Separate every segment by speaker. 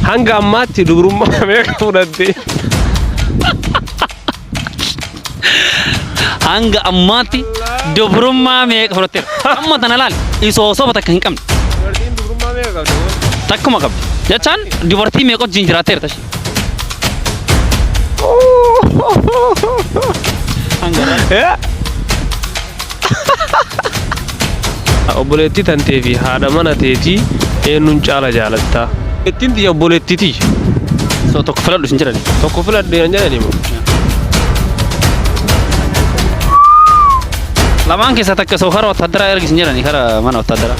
Speaker 1: Hanga ammaatti dubrummaa meeqa fudhatte?
Speaker 2: Hanga ammaatti dubrummaa meeqa fudhatteera? Amma tana laal isoo soba takka hin qabne.
Speaker 1: Dubartiin dubrummaa meeqa qabdi?
Speaker 2: Takkuma qabdi. Jechaan dubartii meeqa wajjin jiraatteerta ishee? Hanga irraa.
Speaker 1: Obboleettii tantee fi haadha mana teetii eenyuun caala jaalattaa? Obboleettiin tiyya obboleettii tiyya.
Speaker 2: So tokko filadhu sin jedhani.
Speaker 1: Tokko filadhu hin jedhani moo?
Speaker 2: Lamaan keessaa takka soo kara wattaaddaraa ergi sin jedhani kara mana wattaaddaraa.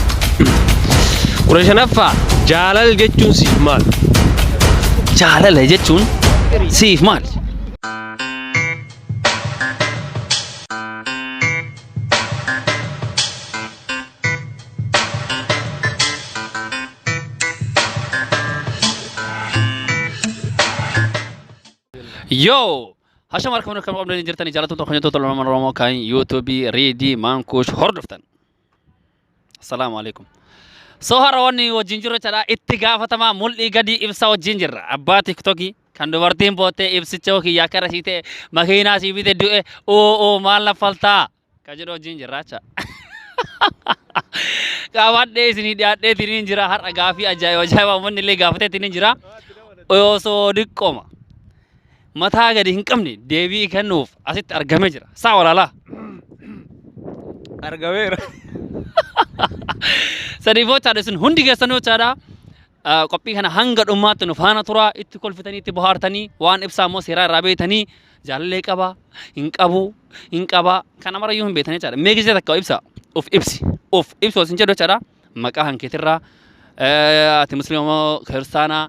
Speaker 1: 15ffaa jaalala jechuun siif maal?
Speaker 2: Jaalala jechuun siif maali? Yoo! Hashama harka fuunee kan qabdanii jirtanii jaallattoota hojjettoota Oromoo Oromoo kan yuutuubii Riidii Maankuush hordoftan. Assalaamu alaikum. So har'a wanni wajjin jirru jechaadha itti gaafatamaa mul'ii gadii ibsaa wajjin jirra. Abbaa tiktokii kan dubartiin boottee ibsicha kiyya akka irra sii ta'e makiinaa sii bite du'e oo oo maal naffaltaa kan jedhu wajjin jirra jecha. Qaabadhee isinii dhiyaadhee tiniin jira har'a gaafii ajaa'iba ajaa'iba uummanni illee gaafatee tiniin jira. Osoo diqqooma mataa gadi hin qabne deebii kennuuf asitti argamee jira. Saa walaalaa.
Speaker 1: Argameera.
Speaker 2: Sadiif jechaadha isin hundi keessanuu jechaadha. Qophii kana hanga dhumaatti nu faana tura itti kolfitanii itti bohaartanii waan ibsaa immoo seeraa irraa beektanii jaalallee qaba hin qabu hin qaba kana marayyuu hin beektanii jechaadha. Mee gisee takka ibsa of ibsi of ibsu isin jedhu jechaadha maqaa hankeetirraa ati musliima moo kiristaanaa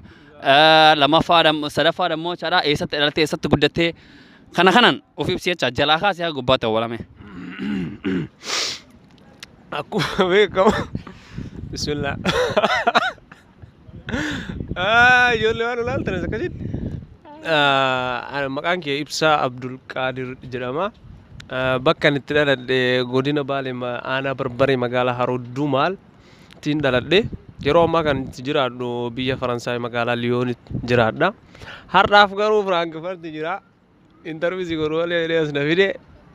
Speaker 2: lammaffaa sadaffaa immoo jechaadha eessatti dhalattee eessatti guddattee kana kanan of ibsi jecha jalaa kaasee haga gubbaatti awwalame.
Speaker 1: Akkuma beekamu bismillah. Ijoollee waan ilaaltan akkasitti. Maqaan kee Ibsaa Abdulqaadir jedhama. Bakka ani itti dhaladhe godina Baalee aanaa Barbaree magaalaa Haroo Dumaal tiin dhaladhe. Yeroo ammaa kan itti jiraadhu biyya Faransaay magaalaa Liyoonitti jiraadha. Har'aaf garuu Firaankifart jira. Interview si godhu malee jedhee as na fide.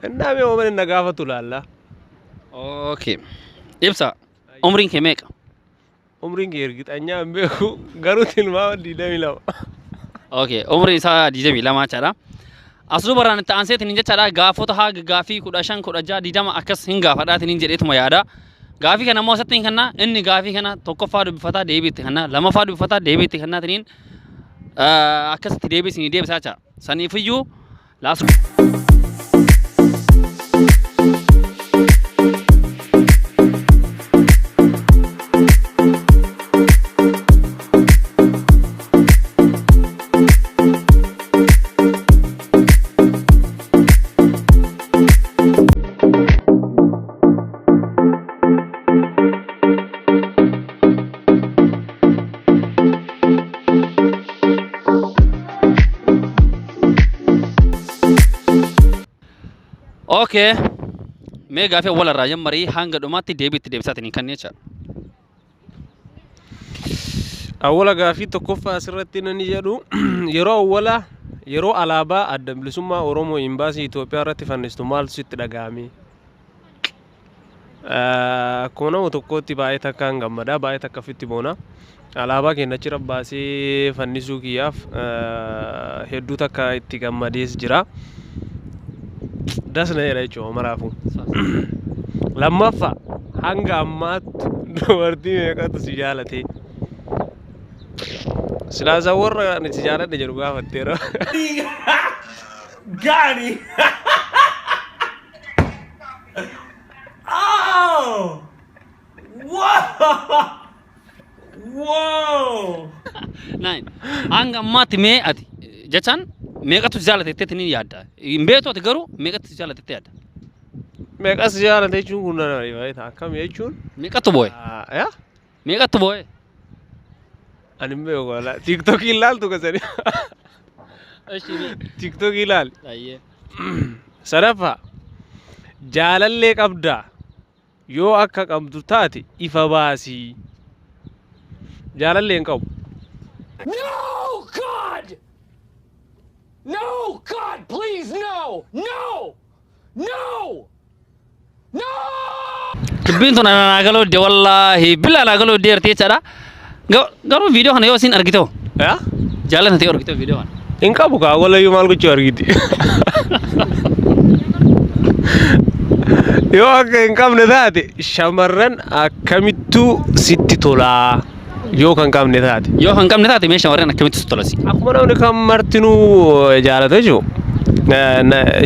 Speaker 1: Innaa mee ooman na gaafatu laalla.
Speaker 2: Okay. Ibsa umriin kee meeqa?
Speaker 1: Umriin kee ergixanyaa hin beeku garuu tilmaama 22.
Speaker 2: Okay, umriin isaa 22 jechaadha. As dubarraan itti aanseetiin jechaadha gaafota haga gaafii 15, 16, 20 akkas hin gaafadhaatiin jedheetuma yaada. Gaafii kana immoo asatti hin kenna inni gaafii kana tokkoffaa dubbifataa deebii itti kenna lammaffaa dubbifataa deebii itti kennaatiin akkasitti deebii isinii deebisaa jecha. Saniifiyyuu laas Okay. Mee gaafii awwala irraa jammarii hanga dhumaatti deebii itti deebisaatiin hin kennee jecha.
Speaker 1: Awwala gaafii tokkoffaa asirratti inni jedhu yeroo awwala yeroo alaabaa adda bilisummaa Oromoo imbaasii Itoophiyaa irratti fannistu maaltu sitti dhaga'ame? Akkuma nama tokkootti baay'ee takkaan gammada, baay'ee takka ofitti boona. Alaabaa keenya achirra baasee fannisuu kiyyaaf hedduu takka itti gammadees jira. Das na jedha jechuudha maraafuu. Lammaffaa hanga ammaatti dubartii meeqatu si jaalate? Silaa isaan warra ani si jaaladhe jedhu gaafatteera.
Speaker 3: Got him! Oh! Whoa! Whoa!
Speaker 2: Nine. Hanga ammaatti mee ati jechaan meeqatu si jaalate jetteetti ni yaadda. Hin beektu ati garuu meeqatu si jaalate jettee yaadda.
Speaker 1: Meeqas si jaalate jechuun kun na dhiba. Akkam jechuun?
Speaker 2: Meeqatu boo'e?
Speaker 1: Yaa?
Speaker 2: Meeqatu boo'e?
Speaker 1: Ani hin beeku wala. Tiktokii ilaaltu kasani. Tiktokii ilaali.
Speaker 2: Ayyee.
Speaker 1: Sadaffaa jaalallee qabdaa yoo akka qabdu taate ifa baasii. Jaalallee hin qabu.
Speaker 3: No, God! No, God, please, no! No! No! No!
Speaker 2: Dubbiin tun anaa galuu didde, wallaahi billaa naa galuu didde jechaadha. Garuu viidiyoo kana yoo isin argite hoo?
Speaker 1: Yaa?
Speaker 2: Jaalala ta'e argite viidiyoo kana.
Speaker 1: Hin qabu kaa, walayyuu maal gochuu argiti? Yoo akka hin qabne taate, shamarran akkamittuu sitti tolaa yoo kan qabne taate?
Speaker 2: Yoo kan qabne taate, mee shamarran akkamitti sitti tolasi?
Speaker 1: Akkuma namni kan martinuu jaalata jechuudha.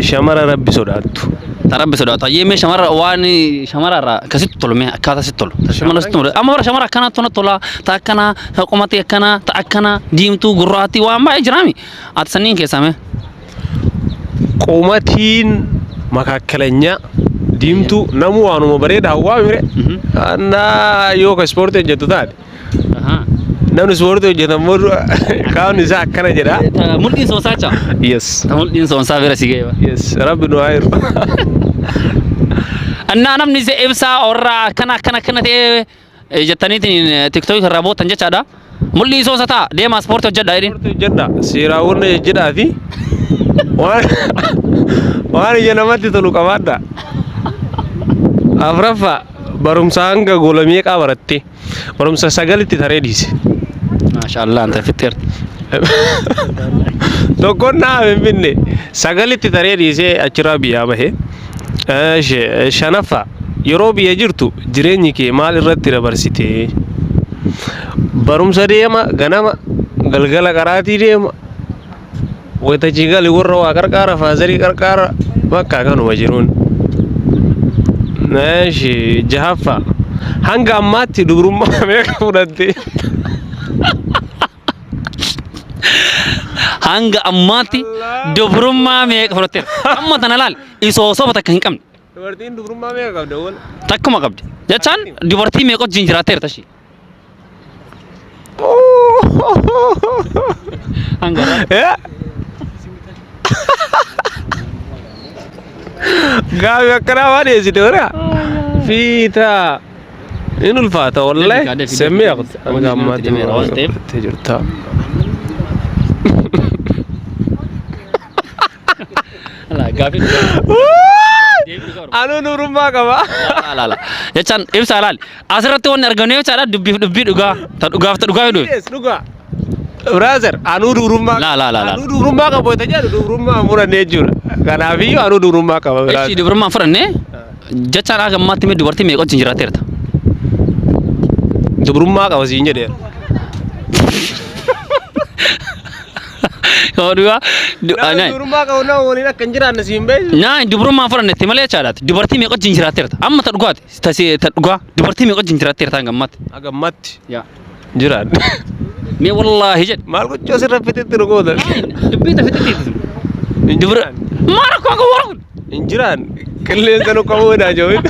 Speaker 1: Shamara Rabbi sodaattu.
Speaker 2: Ta Rabbi sodaatu. Ayyee, mee shamarra waan shamara irraa akkasitti tolu, mee akkaataa sitti tolu. Ta shamara sitti tolu. Amma bara shamara akkanaa tona tola. Ta akkanaa, ta qomatii akkanaa, ta akkanaa, diimtuu, gurraattii, waan baay'ee jiraami. Ati sanniin keessaa mee?
Speaker 1: Qomatiin makaakkalaኛ diimtuu namuu waanuma bareeda hawwaa mire. Annaa yoo ka ispoortii hojjettu taate, namni ispoortii hojjetan immoo qaamni isaa akkana jedha.
Speaker 2: Ta mul'iin soonsaa jecha.
Speaker 1: Yes.
Speaker 2: Ta mul'iin soonsaa bira si ga'e.
Speaker 1: Yes. Rabbi nu haa jiru.
Speaker 2: Annaa namni isa ibsaa warra akkana akkana akkana ta'ee jettaniitiin TikTok irraa boottan jechaadha. Mul'ii soonsa ta'a, deemaa ispoortii hojjedha jedhin.
Speaker 1: Ispoortii hojjedha. Seeraawwan jejjedhaa fi waan ija namatti tolu qabaadha. Afraffaa, barumsa hanga gola meeqaa baratte? Barumsa sagalitti taree dhiise.
Speaker 2: Maashaallah, anta fixxeerti.
Speaker 1: Tokkoon naa Finfinne sagalitti taree dhiisee achirraa biyyaa bahe. Shanaffaa, yeroo biyya jirtu jireenyi kee maal irratti dabarsite? Barumsa deema, ganama galgala qaraatii deema. Wayita gali warra waa qarqaara, faazarii qarqaara, bakka kanuma jiruun. Jahaffaa, hanga ammaatti dubrummaa meeqa fudhatte?
Speaker 2: Hanga ammaatti dubrummaa meeqa fudhatteera? Amma tana laal, isoo soba takka hin qabne.
Speaker 1: Dubartiin dubrummaa meeqa qabdi awwal?
Speaker 2: Takkuma qabdi. Jechaan dubartii meeqa wajjin jiraatteerta ishee? Hanga irraa.
Speaker 1: Gaafi akkanaa waan dhiyeessite ora. Fiitaa. In ulfaata wallahi.
Speaker 2: Deebi, deebi,
Speaker 1: Semmee
Speaker 2: deebi.
Speaker 1: haqxe. Hanga ammaatti
Speaker 2: Deemeera waan ta'eef.
Speaker 1: fudhattee jirta.
Speaker 2: Laa, gaafii dhugaa. Deebii dhugaa barbaada.
Speaker 1: Anuu dubrummaa qaba.
Speaker 2: Laala, laala. Jechaan ibsaa laal. Asirratti wanni argannu jechaadha, dubbiif dubbii dhugaa. Ta dhugaaf ta dhugaa jedhu.
Speaker 1: Yes, dhugaa. Brother, anuu dubrummaa
Speaker 2: Laa, laa, laa, laa.
Speaker 1: Anuu dubrummaa qabu wayita jedhu, dubrummaa fudhannee jechuudha. Kanaafiyyuu anuu dubrummaa qaba,
Speaker 2: Echi
Speaker 1: brother.
Speaker 2: dubrummaa fudhannee jechaan akka ammaatti mee dubartii meeqa wajjin jiraatteerta?
Speaker 1: Dubrummaa qaba siin jedheera.
Speaker 2: Yoo dhugaa.
Speaker 1: Nama dubrummaa qabu nama waliin akka hin jiraanne siin beeku.
Speaker 2: Naa, dubrummaa fudhannetti malee jechaadha. Dubartii meeqa wajjin jiraatteerta? Amma ta dhugaati. Ta dhugaa dubartii meeqa wajjin jiraatteerta hanga ammaatti?
Speaker 1: Haga ammaatti
Speaker 2: Yaa.
Speaker 1: jiraanne.
Speaker 2: Mee wallaahi jedhe.
Speaker 1: Maal gochuu asirra fixetti nu gootan?
Speaker 2: Dubbii ta fixetti.
Speaker 1: Hin
Speaker 2: Dubra.
Speaker 1: jiraanne.
Speaker 2: Maal rakkoo akka warra kun?
Speaker 1: Hin jiraanne. Qilleensa nu qabuu dha jawin.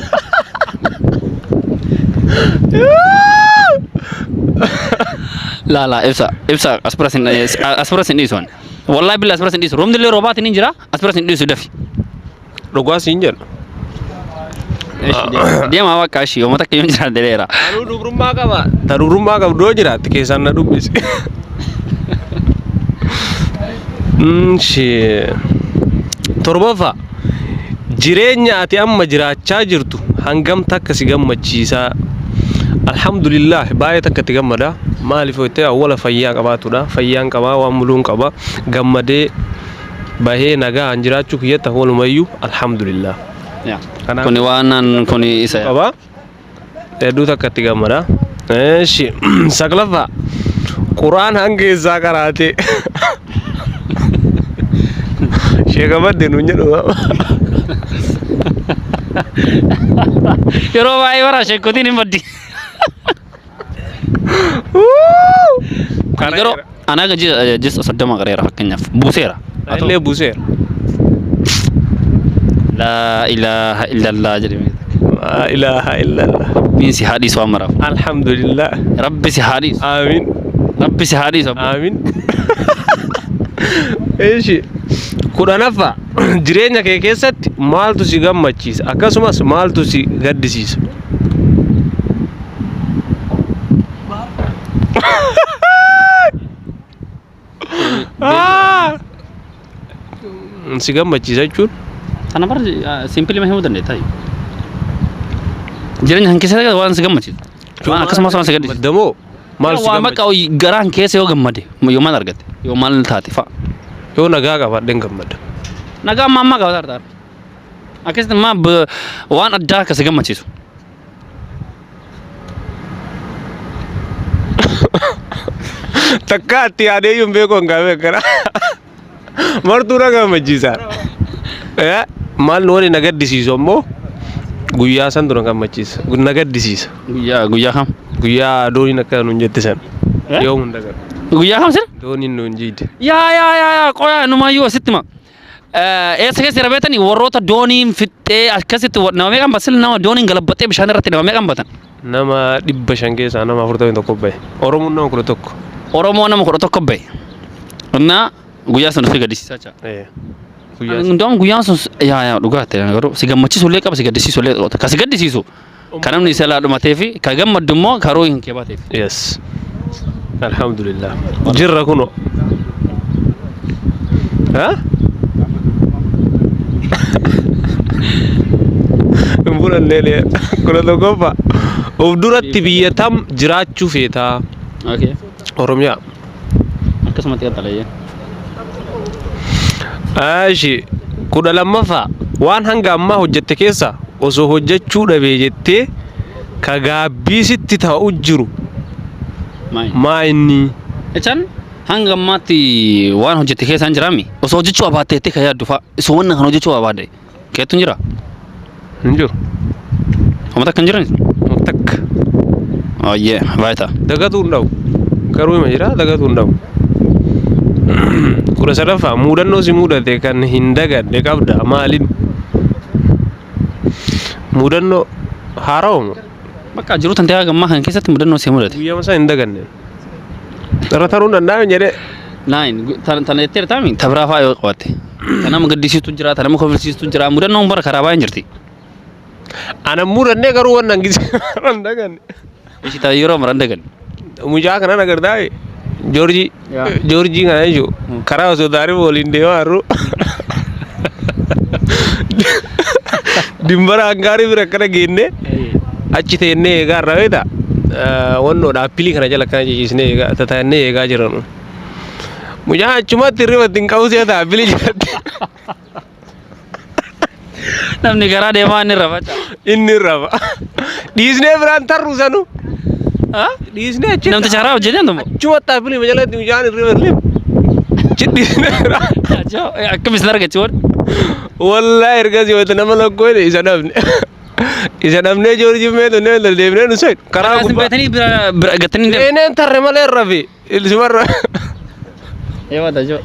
Speaker 2: Laa, laa, ibsa ibsa, as bira sin as bira sin dhiisu ani. Wallaahi billaa as bira sin dhiisu. Roobni illee roobaatiin hin jira, as bira sin dhiisu, dafi.
Speaker 1: Dhugaa siin jedha.
Speaker 2: Deemaa bakka ishii uummata akka yoon jiraate dheera.
Speaker 1: Anuu dubrummaa qaba. Ta dubrummaa qabdu yoo jiraatte keessaan na dubbisi. Nshi. Torbaffaa, jireenya ati amma jiraachaa jirtu hangam takka si gammachiisaa? Alhamdulillah, baay'ee takka itti gammada. Maaliif yoo ta'e, awwala fayyaa qabaatudha. Fayyaan qabaa, waan muluun qaba. Gammadee bahee nagaan jiraachuu kiyyatti walumayyuu alhamdulillah. Kanaaf-
Speaker 2: Kuni waan kuni isa.
Speaker 1: Qaba. Hedduu takka itti gammada. Eeshi, saglaffaa, Quraan hanga eessaa qaraate? Sheeka badde nuun jedhu.
Speaker 2: Yeroo baay'ee bara sheekotiin hin baddi.
Speaker 1: Kana
Speaker 2: Yeroo anaa jisa 30 qareera, fakkeenyaaf buuseera.
Speaker 1: Illee buuseera.
Speaker 2: Laa ilaaha illallah jedhame.
Speaker 1: Laa ilaaha illallah.
Speaker 2: Rabbiin si haa dhiisu waan maraaf.
Speaker 1: Alhamdulillah.
Speaker 2: Rabbi si haa dhiisu.
Speaker 1: Aamin.
Speaker 2: Rabbi si haa dhiisu.
Speaker 1: Aamin. Eeshi. Kudhanaffaa, jireenya kee keessatti maaltu si gammachiisa? Akkasumas maaltu si gaddisiisa? Si gammachiisa jechuun
Speaker 2: Kana bar simply himuu dandeetta. Jireenya kan keessa waan si gammachiisu. Waan akkasumas waan si gaddisiisu.
Speaker 1: Damoo maal si
Speaker 2: Waan bakka
Speaker 1: gammachiisa?
Speaker 2: garaan keessa yoo gammade yoo maal argatte yoo maal taate fa'a.
Speaker 1: Yoo nagaa qabaadheen gammada.
Speaker 2: Nagaa ammaa ammaa qabata artaa. Akkasitti maa waan addaa akka si gammachiisu.
Speaker 1: Takka itti yaadee iyyuu hin beeku hangaafee akkana. Martuu na gammachiisa. Maal wani na gaddisiisu ammoo guyyaa santu na gammachiisa. Na gaddisiisa.
Speaker 2: Guyyaa guyyaa kam?
Speaker 1: Guyyaa dooniin akka nuun jette san.
Speaker 2: Eh?
Speaker 1: Yoom hunda gara.
Speaker 2: Guyyaa kam sir?
Speaker 1: Dooniin nuun jiide.
Speaker 2: Yaa yaa yaa yaa qoyaa numaayyuu asitti ma. Eessa keessa jira beektanii warroota dooniin fixxee akkasitti nama meeqan basil nama dooniin galabbaxee bishaan irratti nama meeqan batan.
Speaker 1: Nama 500 keessaa nama 41 bahe. Oromoon nama 11.
Speaker 2: Oromoo nama 11 bahe. Innaa guyyaa sun si gaddisiisaa jira.
Speaker 1: Guyyaa sun.
Speaker 2: Hundaa'uun guyyaan sun yaa yaa dhugaa ta'e garuu si gammachiisu illee qaba si gaddisiisu illee qaba. Ka si gaddisiisu ka namni isa laa dhumatee fi ka gammaddu immoo karuu hin kee baateef.
Speaker 1: Yes. Alhamdulillah. Jirra kuno. Ha? Hin fudhannee lee. 11ffaa. Of duratti biyya tam jiraachuu feetaa?
Speaker 2: Okay.
Speaker 1: Oromiyaa.
Speaker 2: Akkasumatti qaxxalayee.
Speaker 1: Ashi 12ffaa waan hanga ammaa hojjette keessa osoo hojjechuu dhabee jettee ka gaabbii sitti ta'u jiru
Speaker 2: Maay.
Speaker 1: maa inni?
Speaker 2: Jechaan hanga ammaatti waan hojjette keessa hin jiraami. Osoo hojjechuu abaatte jettee kan yaaddu fa'a. Osoo wanna kana hojjechuu abaadde keettu hin jira.
Speaker 1: Hin jiru.
Speaker 2: Homa takka hin jiran.
Speaker 1: Takka.
Speaker 2: Ayyee baay'ee ta'a.
Speaker 1: Dagatuu hin dhabu. Garuu hima jira dagatuu hin dhabu. 13ffaa muudannoo si mudate kan hin daganne qabda maaliin? Mudannoo haarawaa moo?
Speaker 2: Bakka jiruu tantee haga ammaa kana keessatti mudannoo si mudate.
Speaker 1: Guyyama isaa hin daganne. Irra taruu hin danda'amu jedhee.
Speaker 2: Naayin tana jettee taami tabiraa fa'aa yoo qabatte. Ta nama gaddisiistu jira, ta nama kofalsiistu jira, mudannoon bara karaa baay'een jirti.
Speaker 1: Ana mudannee garuu waan nan gisee hin daganne.
Speaker 2: Ishii ta yeroo mara hin daganne.
Speaker 1: Mucaa kanan agartaa Joorjii Joorjii kana jechuun karaa osoo taarifa waliin deemaa jirru dimbara hangaarii bira akkana geenne achi teennee eegaa irraa beektaa wannoodha appilii kana jala akkana ciciisnee eegaa tataannee eegaa jiranu. Mucaan achumatti hirriba ittiin qabu si'a ta'a appilii jalatti.
Speaker 2: Namni karaa deemaa inni rafa.
Speaker 1: Inni rafa. Dhiisnee biraan tarru sanu. Dhiisnee achi.
Speaker 2: Namticha karaa hojjetee hin
Speaker 1: Achumatti appilii jalatti mucaan hirriba illee. Achi dhiisnee biraan.
Speaker 2: Akkam isin argachi waan?
Speaker 1: Wallaahi ergasii wanta nama lakkoo isa dhabne. Isa dhabnee Joorjii meetu nee deemnee nu seenu. Karaa
Speaker 2: Isin
Speaker 1: gubbaa.
Speaker 2: beetanii bira bira gattanii deemu.
Speaker 1: Seeneen tarre malee rafi. Ilsumarra.
Speaker 2: Ewa tajoo.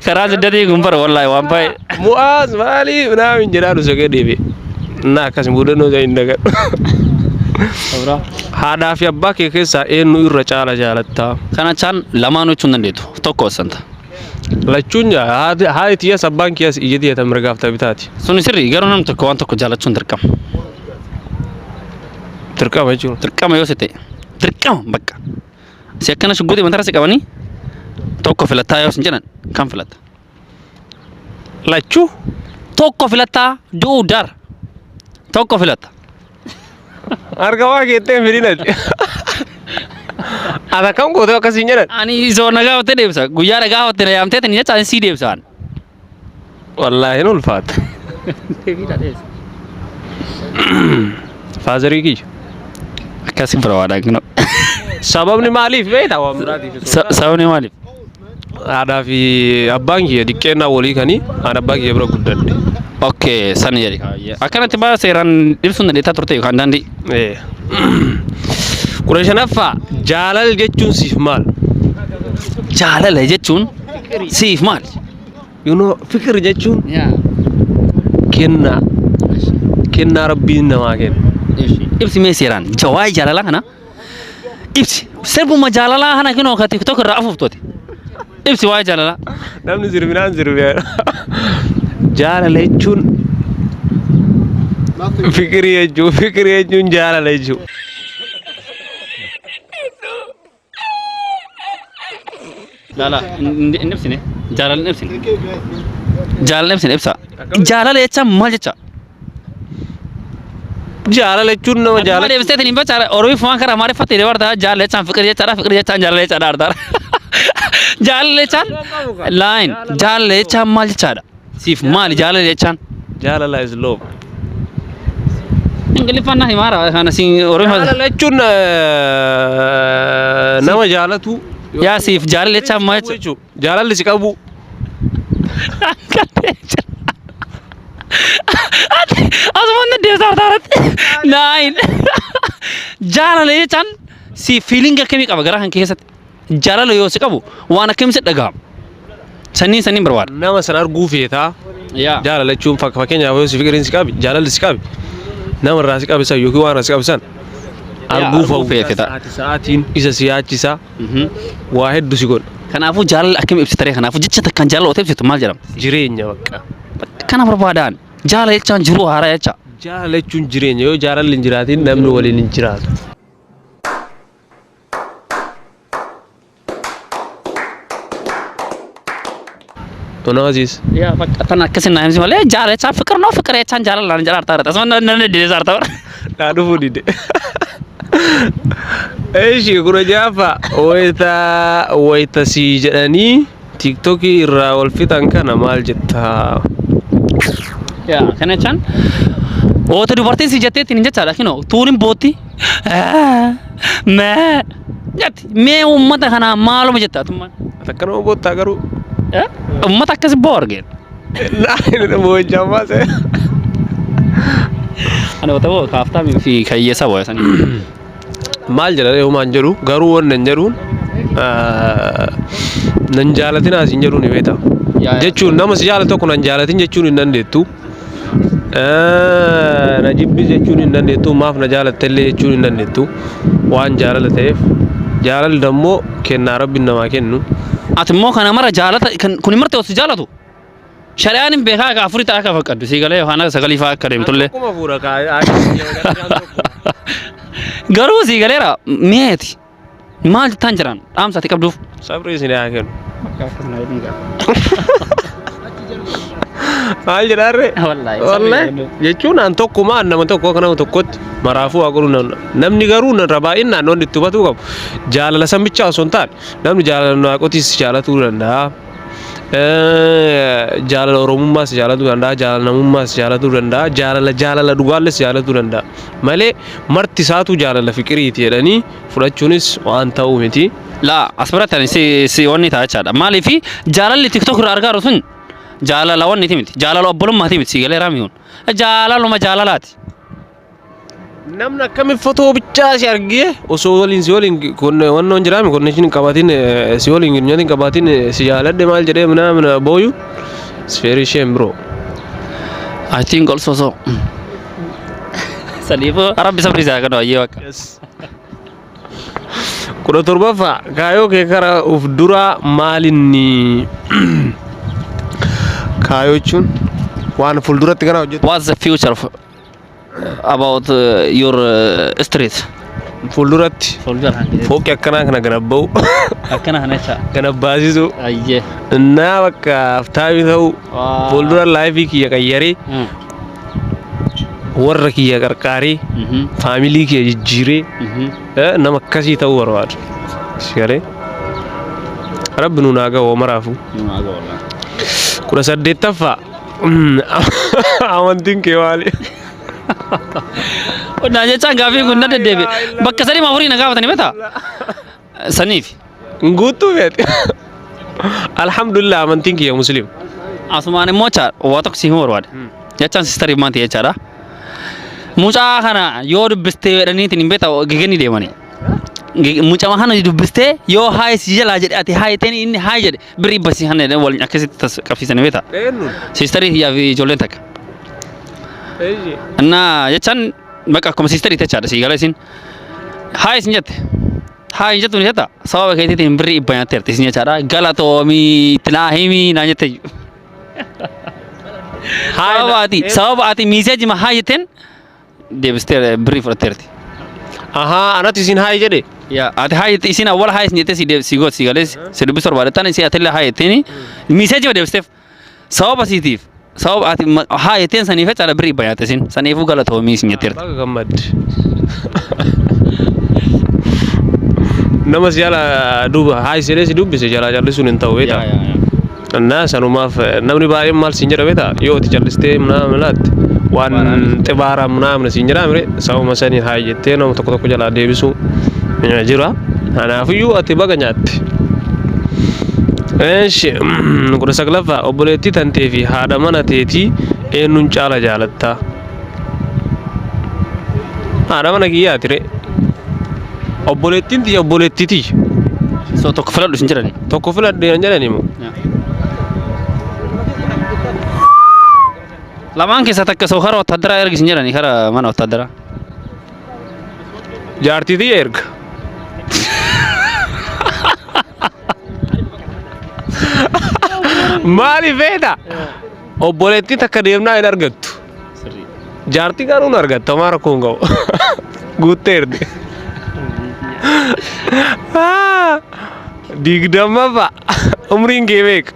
Speaker 2: Karaa siddatii kun bara wallaahi waan baay'ee.
Speaker 1: Mu'aaz maalii naamin jedhaa nu sokee deebi'e. Na akkas mudannoo isa hin dagadhu. Haadhaa fi abbaa kee keessaa eenyu irra caala jaalattaa?
Speaker 2: Kana chaan lamaanuu jechuun dandeettu tokko wassanta.
Speaker 1: Lachuun haati haati tiyyas abbaan kiyyas ija tiyya ta mirgaaf ta bitaati.
Speaker 2: Suni sirrii garuu namni tokko waan tokko jaalachuun dirqama.
Speaker 1: Dirqama jechuun.
Speaker 2: Dirqama yoo si ta'e dirqama bakka. Si akkana shugguutii matarra si qabanii tokko filattaa yoo sin jedhan kam filatta?
Speaker 1: Lachuu.
Speaker 2: Tokko filattaa du'uu dar. Tokko filatta.
Speaker 1: Harka waa keettee hin fidin ati. Ati akkam gootee akkas hin jedhan.
Speaker 2: Ani isoo na gaafattee deebisa. Guyyaa na gaafatte na yaamtee tani jecha ani sii deebisa an.
Speaker 1: Wallaahi hin ulfaata. Faazarii kiyya.
Speaker 2: Akkasi barbaada kun.
Speaker 1: Sababni maaliif beektaa waan biraatiif osoo hin taane.
Speaker 2: Sababni maaliif?
Speaker 1: Haadhaa fi abbaan kiyya diqqeennaa walii kanii aan abbaa kiyya bira guddadhe.
Speaker 2: Okay, san jedhi kaayyee. Akkanatti baa seeraan ibsuun dandeettaa turte yookaan daandii.
Speaker 1: 15ffaa jaalala jechuun siif maal?
Speaker 2: Jaalala jechuun siif maal?
Speaker 1: You know, fikir jechuun kennaa. Kennaa rabbiin namaa kennu.
Speaker 2: Ibsi mee seeraan waa'ee jaalalaa kana ibsi. Sirbuma jaalalaa kana kinoo ka TikTok irraa afuuftooti. Ibsi waa'ee jaalalaa.
Speaker 1: Namni sirbinaan sirbee. Jaalala jechuun fikirii jechuun fikirii jechuun jaalala jechuudha.
Speaker 2: Laala hin ibsine. Jaalala hin ibsine. Jaalala hin ibsine ibsa. Jaalala jechaan maal jecha?
Speaker 1: Jaalala jechuun nama
Speaker 2: Jaalala
Speaker 1: jaalala.
Speaker 2: deebisteetiin hin bacha Oromiif waan karaa Amaariffatti dabarta jaalala jechaan fiqir jechaadha fiqir jechaan jaalala jechaadha artaara. Jaalala jechaan line jaalala jechaan maal jechaadha? Siif maali jaalala jechaan?
Speaker 1: Jaalala is love.
Speaker 2: Ingiliffaan na himaara kana siin Oromiif.
Speaker 1: Jaalala jechuun nama jaalatu.
Speaker 2: Yaa siif jaalala jechaan maal jecha?
Speaker 1: Jechuudha. Jaalalli si qabu.
Speaker 2: Asumaan na deebisa artaaratti. Nine. Jaalala jechaan si feeling akkamii qaba garaa kan keessatti? Jaalala yoo si qabu waan akkamii si dhaga'ama? Sanniin sanniin barbaada.
Speaker 1: Nama sana arguu feetaa.
Speaker 2: Yaa.
Speaker 1: Jaalala jechuun fakkeenyaaf yoo si fiqiriin si qabi jaalalli si qabi nama irraa si qabi san yookiin waan irraa si qabi san arguu
Speaker 2: arguu feete ta'a.
Speaker 1: Sa'aati sa'aatiin isa si yaachisa waa hedduu si godha.
Speaker 2: Kanaafuu jaalala akkam ibsita ree? Kanaafuu jecha takkaan jaalala otoo ibsitu maal jedhama?
Speaker 1: Jireenya bakka.
Speaker 2: Kana barbaadaan jaalala jechaan jiruu haaraa jecha.
Speaker 1: Jaalala jechuun jireenya yoo jaalalli hin jiraatin namni waliin hin jiraatu. Tonaasiis.
Speaker 2: Yaa bakka tan akkasi naa himsi malee jaalala jechaan fiqir noo fiqir jechaan jaalala naan jedha artaa irratti. Asuma nan didee artaa irratti.
Speaker 1: Naa dhufuu dide. Eeshi 16ffaa wayita wayita sii jedhanii tiiktokii irraa wal fixan kana maal jetta?
Speaker 2: Yaa kana jechaan oota dubartiin si jettee ittiin hin jechaadha kinoo tuuniin bootti mee jetti mee uummata kanaa maaluma jetta atummaan.
Speaker 1: Akkanuma boottaa garuu.
Speaker 2: Uummata akkasi boo argeen.
Speaker 1: Naa boo'ichaa baase.
Speaker 2: Ani wata boo kaaftaa fi kayyeessa booya sanii.
Speaker 1: Maal jedha homaan jedhu garuu wanna hin jedhuun nan jaalatin as hin jedhuun ni beekta. Jechuun nama si jaalatu tokko nan jaalatin jechuun hin dandeettu. Na jibbis jechuun hin dandeettu maaf na jaalatte illee jechuun hin dandeettu. Waan jaalala ta'eef jaalalli dammoo kennaa rabbiin namaa kennu.
Speaker 2: Ati immoo kana mara jaalata kan kun marti osoo jaalatu shari'aan hin beekaa akka afurii ta'a akka fakkaddu sii galee yookaan akka sagalii fa'aa akka deemtullee.
Speaker 1: Akkuma fuudha kaa.
Speaker 2: Garuu sii galeera meeti maal jettaan jiran dhaamsa ati qabduuf.
Speaker 1: Sabri isin haa kennu. Maal jedhaarre?
Speaker 2: Wallaahi,
Speaker 1: Wallaahi. Jechuun an tokkuma an nama tokko akka nama tokkotti maraafuu haa godhu namni garuu irra baay'inaan wanti itti hubatuu qabu jaalala san bichaa osoo hin taane namni jaalala naaqotis jaalatuu danda'a. Jaalala oromummaas jaalatuu danda'a, jaalala namummaas jaalatuu danda'a, jaalala jaalala dhugaalles jaalatuu danda'a. Malee marti isaatu jaalala fiqiriiti jedhanii fudhachuunis waan ta'uu miti.
Speaker 2: Laa as biratti ani si si wanni ta'a jechaadha. Maaliif jaalalli TikTok irraa argaa jiru sun jaalala wanniiti miti. Jaalala obbolummaati miti si galee raamiyuun. Jaalaluma jaalalaati.
Speaker 1: Namni akkamiin fotoo bichaa si argee osoo waliin si waliin wannoon jiraame connection hin qabaatin si waliin nyaata hin qabaatin si jaaladhe maal jedhee minaa mina booyu it's very shame bro.
Speaker 2: I think also so. Saniifuu rabbi sabri isaa kennu ayyee bakka.
Speaker 1: Yes. 17ffaa kaayoo kee kara uf duraa maalinni? Kaayoo jechuun waan fuulduratti kana hojjetu.
Speaker 2: What's the future of, about your street?
Speaker 1: Fuulduratti
Speaker 2: Fuuldura kan
Speaker 1: fooqi akkanaa kana ganabba'u
Speaker 2: akkana kana jecha.
Speaker 1: ganabbaasisu
Speaker 2: Ayyee.
Speaker 1: innaa bakka aftaamii ta'u fuuldura life kiyya qayyaree warra kiyya qarqaaree family kiyya jijjiiree nama akkasii ta'uu barbaada. Sigalee rabbi nuun haa ga'u maraafu. 18ffaa amantiin kee maali?
Speaker 2: Naan jechaan gaafiin kun na deddeebi'e. Bakka sadii afurii na gaafatanii beektaa? Saniif.
Speaker 1: Guutuu feete. Alhamdulillah amantiin kiyya muslim.
Speaker 2: Asumaan immoo jecha waa tokko si himuu barbaada. Jechaan sister maanti jechaadha. Mucaa kana yoo dubbistee jedhaniitiin hin beektaa geganii deemanii. Mucaa kana dubbistee yoo hi si jalaa jedhe ati hi ta'in inni hi jedhe birrii basii kana jedhanii waliin akkasitti qabsiisanii beektaa.
Speaker 1: Eenyuun?
Speaker 2: Sisterii kiyyaa fi ijoolleen takka. Innaa jechaan bakka akkuma sisterii jechaadha sii gala isin. Hi isin jette. Hi hin jettu ni jetta. Sababa keetiitiin birrii 100 nyaatteerti isin jechaadha. Galatoomii itti naa himii naan jette. Sababa ati message hi jetteen deebistee birrii fudhatteerti.
Speaker 1: Ahaa anatu isin hi jedhe.
Speaker 2: Yaa ati haa jette isiin awwala haa isin jettee si deeb si goot si galee si dubbisuu barbaade tan isii atillee haa jetteeni miiseejii deebisteef sababa siitiif sababa ati haa jetteen saniif jechaadha birrii bayaate isin saniifuu galatoomii isin jetteerti.
Speaker 1: Baga gammadde. Nama si jala duuba haa isinee si dubbise jalaa callisuun hin ta'u beektaa. Innaa sanumaaf namni baay'een maal siin jedha beektaa yoo ati callistee minaa laatte waan xibaaraa minaa siin jedhaa mire sababa saniin haa jettee nama tokko tokko jalaa deebisuu jira. Kanaafiyyuu ati baga nyaatte. Eeshi 19ffaa obboleettii tantee fi haadha mana teetii eenyuun caala jaalattaa? Haadha mana kiyyaati ree. Obboleettiin tiyya obboleettii tiyya.
Speaker 2: So tokko filadhu isin jedhani.
Speaker 1: Tokko filadhu yan jedhani moo?
Speaker 2: Lamaan keessaa takka soo kara wattaaddaraa ergi isin jedhani kara mana wattaaddaraa.
Speaker 1: Jaartii tiyya erga. Maaliif beekta? Obboleettii takka deemnaa hin argattu. Jaartii garuu hin argattu homaa rakkoo hin qabu. Guutteerti. 20ffaa umriin kee meeqa?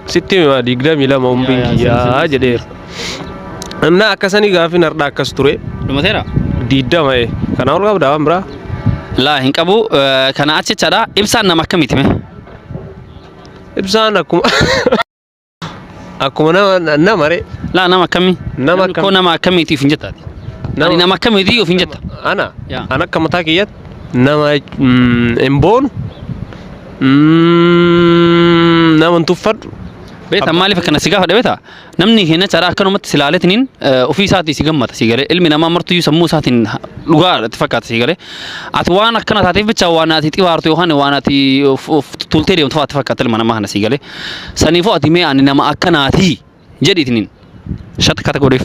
Speaker 1: Sitti hima 22 umriin kiyyaa jedheera. Innaa akkasanii gaaffiin hardhaa akkas ture.
Speaker 2: Dhumateera?
Speaker 1: 20 ee. Kana ol qabdaa waan biraa?
Speaker 2: Laa hin qabu. Kana achi jechaadha. Ibsaan nama akkamiiti mee?
Speaker 1: Ibsaan akkuma Akkuma nama nama re.
Speaker 2: Laa nama akkamii?
Speaker 1: Nama
Speaker 2: Namni koo nama akkamiiti of hin jettaati?
Speaker 1: Nama-
Speaker 2: Ani nama akkamiiti of hin jetta?
Speaker 1: Ana.
Speaker 2: Yaa.
Speaker 1: Ana akka mataa kiyyatti nama hin boonu. Nama hin tuffadhu.
Speaker 2: Beektaa maaliif akkana si gaafadhe beektaa? Namni keenya caraa akkanumatti si laaleetiniin ofii isaatii si gammata si galee ilmi namaa martuyyuu sammuu isaatiin dhugaa itti fakkaata si galee ati waan akkana taateef bicha waan ati xibaartu yookaan waan ati of tuultee deemtu fa'aa itti fakkaata ilma namaa kana si galee saniifuu ati mee ani nama akkanaatii jedhiitiniin shatti kata godheef.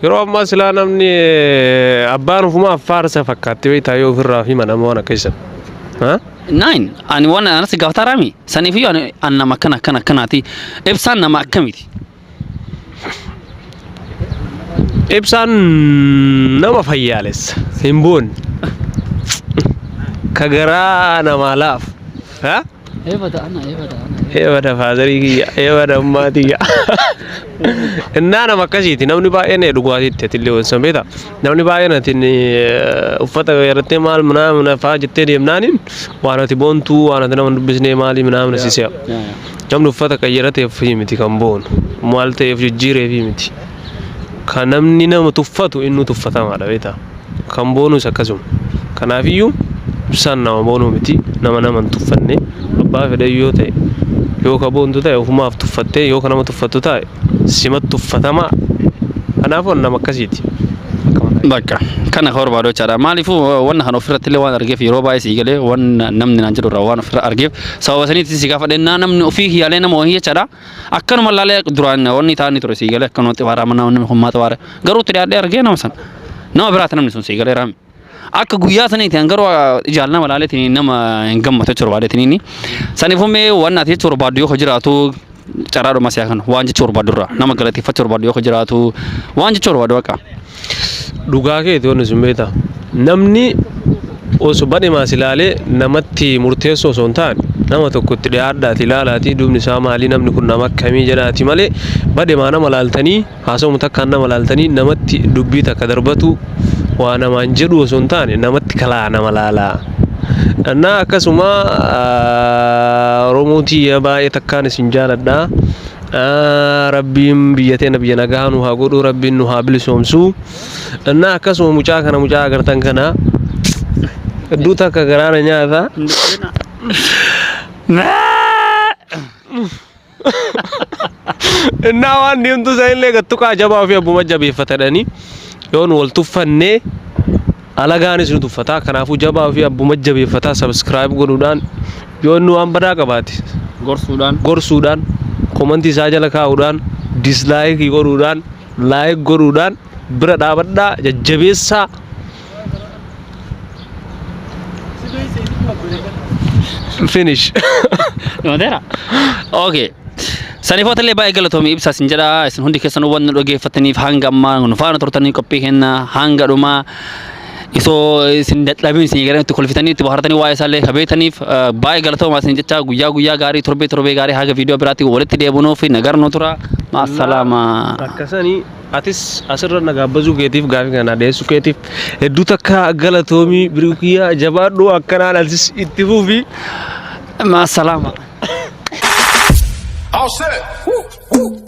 Speaker 1: Yeroo ammaa silaa namni abbaan ofumaa faarsa fakkaatti beektaa yoo ofirraa hima nama waan akka isa.
Speaker 2: Nine ani waan anas gaafataa raami saniifiyyuu ani an nama akkana akkana akkanaati ibsaan nama akkamiti.
Speaker 1: Ibsaan nama fayyaalessa hin boonne ka garaa namaa laafu. Ha?
Speaker 2: Eebada ana eebada ana.
Speaker 1: Eebada faazarii kiyya eebada ummaa tiyya. Innaa nama akkasiiti namni baay'een dhugaatiitti atillee wansan beekta. Namni baay'een ati uffata irratti maal minaa mina fa'aa jettee deemnaaniin waan ati boontuu waan ati nama hin dubbisnee maalii minaa mina si se'a. Namni uffata qayyarateef miti kan boonu maal ta'eef jijjiireef miti. Kan namni nama tuffatu innuu tuffatamaadha beektaa. Kan boonus akkasuma. Kanaafiyyuu ibsaan nama boonuu miti nama nama hin tuffanne abbaa fedhe yoo ta'e yoo ka boontu ta'e ofumaaf tuffattee yoo ka nama tuffattu ta'e simatu tuffatamaa. Kanaafuu ani nama akkasiiti. Akka mataa
Speaker 2: Bakka kana ka barbaadu jechaadha. Maaliifuu wanna kana ofirratti illee waan argeef yeroo baay'ee sii galee wanna namni naan jedhu irraa waan ofirra argeef sababa saniitti si gaafadhe naa namni ofii yaalee nama wayii jechaadha. Akkanuma laalee duraan wanni ta'anii ture sii galee akkanuma xibaaraa mana namni kun maa xibaara garuu itti dhiyaadhee argee nama sana nama biraati namni sun sii galee raami. Akka guyyaa saniitiin an garuu ijaan nama laaleetiin nama hin gammatu jechuu barbaadeetiin saniifuu mee waan ati jechuu barbaaddu yoo jiraatu carraadhuma si'a kana waan jechuu barbaaddu irraa nama galateeffachuu barbaaddu yoo jiraatu waan jechuu barbaaddu bakka.
Speaker 1: Dhugaa keeti wanni sun beektaa. Namni osoo badhimaas ilaalee namatti murteessuu osoo hin taane nama tokko itti dhiyaadhaati ilaalaati duubni isaa maalii namni kun nama akkamii jedhaati malee badhimaa nama laaltanii haasawuma takkaan nama laaltanii namatti dubbii takka darbatu waa namaan jedhu osoo hin taane namatti kalaa nama laalaa. Innaa akkasuma Oromoo tiyya baay'ee takkaan isin jaaladha. Rabbiin biyya teena biyya nagaa nu haa godhu rabbiin nu haa bilisoomsu. Innaa akkasuma mucaa kana mucaa agartan kana hedduu takka garaa na nyaata. Innaa waan deemtu sanillee gattuqaa jabaa ofii abbuma jabeeffatadhanii yoo nu wal tuffannee alagaanis nu tuffataa kanaafuu jabaa ofii abbuma jabeeffataa subscribe godhuudhaan yoo inni waan badaa qabaate
Speaker 2: Gorsuudhaan.
Speaker 1: gorsuudhaan komantii isaa jala kaa'uudhaan dislaayikii godhuudhaan laayik godhuudhaan bira dhaabadhaa jajjabeessaa finish.
Speaker 2: Dhumateera? Okay. Sanifoota illee baay'ee galatoomi ibsaa isin jedha. Isin hundi keessanuu waan nu dhaggeeffataniif hanga ammaa nu faana turtanii qophii keenya hanga dhumaa. Isoo isin dadhabin isin gara itti kolfitanii itti bohaartanii waa'ee isaallee kabeetaniif baay'ee galatoomaa isin jecha guyyaa guyyaa gaarii torbee torbee gaarii haga viidiyoo biraatti walitti deebinuuf nagarnu tura. Maasalaama.
Speaker 1: Akkasanii atis asirra na gaabbazuu keetiif gaafii kana dhiyeessuu keetiif hedduu takka galatoomii birukiyyaa jabaadhu akkanaan atis itti fufi.
Speaker 2: Maasalaama.
Speaker 4: All set. Woo, woo.